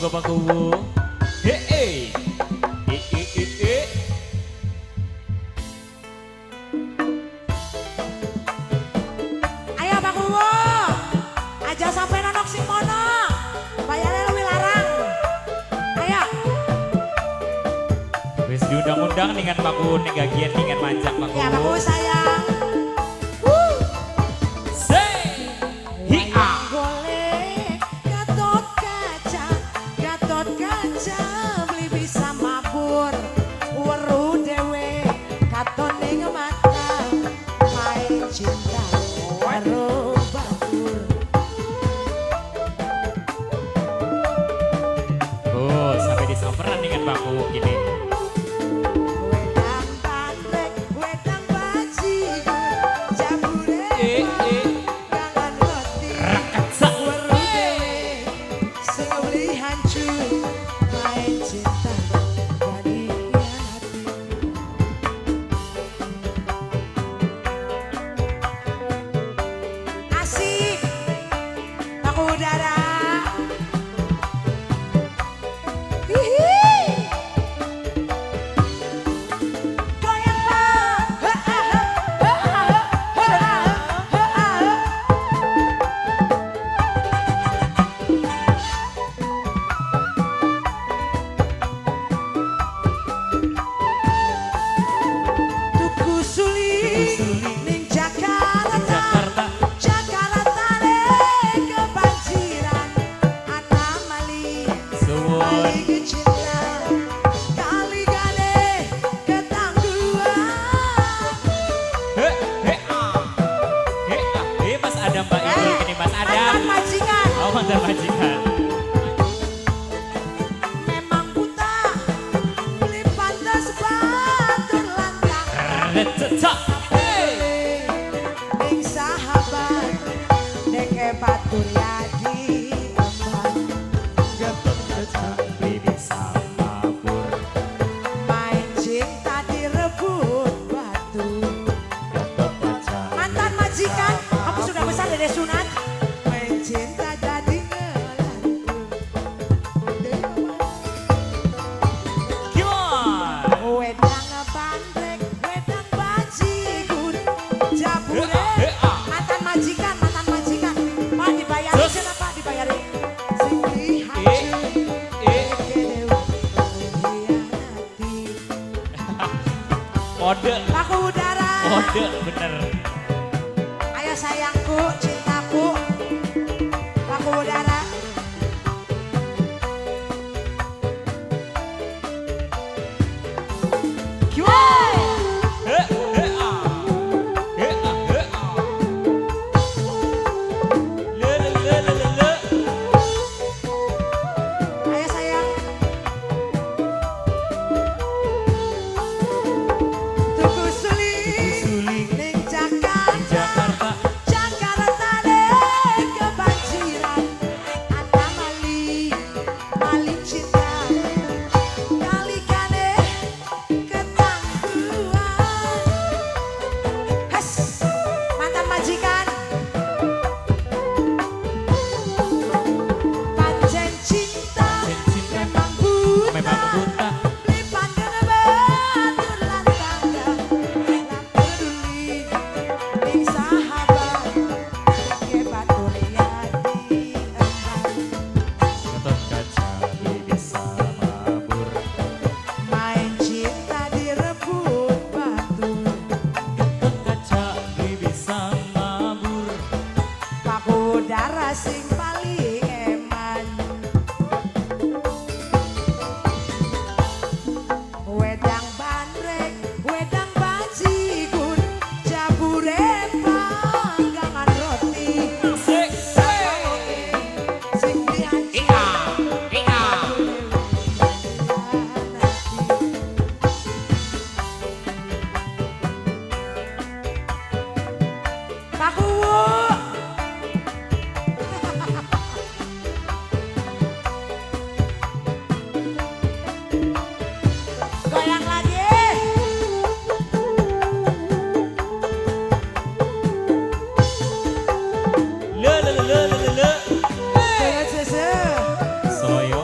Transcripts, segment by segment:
Monggo Pak Kuwu. He he. E e e e. Ayo Pak Kuwu. Aja sampai nonok sing mono. Bayare luwih larang. Ayo. Wis diundang-undang dengan Pak Kuwu ning gagian dengan manjak Pak Kuwu. Ya Pak Kuwu sayang. Kode. Paku udara. Kode bener. Ayo sayangku, cintaku. Paku udara. Soyo.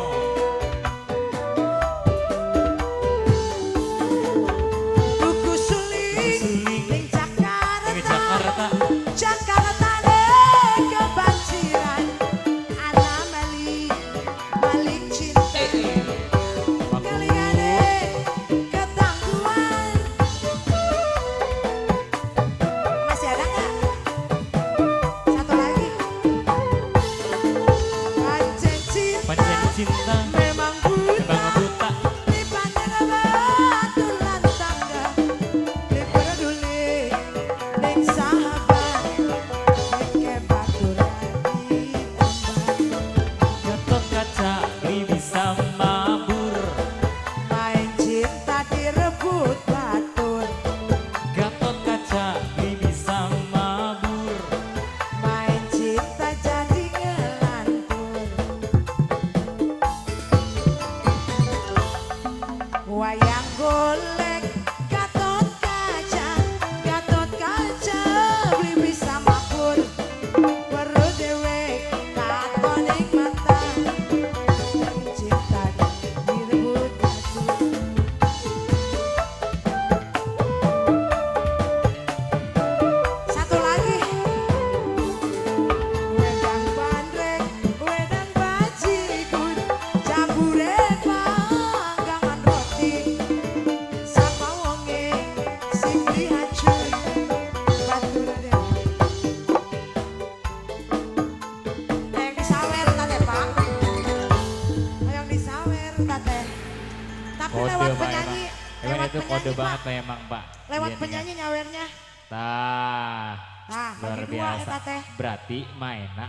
penyanyi, kode Pak. Banget memang, Pak. Lewat Iya nih, penyanyi nyawernya. Tah. Nah, luar bagi dua biasa. Eta teh. Berarti maena.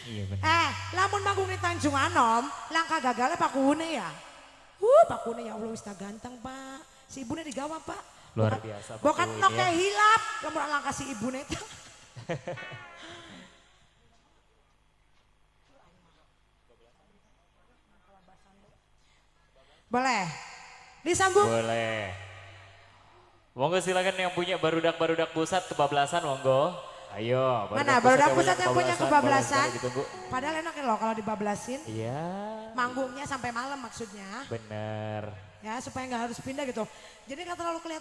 Iya benar. Lamun manggung di Tanjung Anom, langkah gagalnya Pak Kuwune ya. Pak Kuwune ya Allah wis ganteng, Pak. Si ibune digawa, Pak. Luar biasa, Pak Bokat Kuwu noke ya. Hilap, lamun langkah si ibune teh. Boleh. Disambung. Boleh. Monggo silakan yang punya barudak-barudak pusat kebablasan monggo. Ayo, Mana barudak pusat yang punya kebablasan? Boleh ditunggu. Padahal enak loh kalau dibablasin. Iya. Manggungnya sampai malam maksudnya. Bener. Ya supaya nggak harus pindah gitu. Jadi nggak terlalu kelihatan.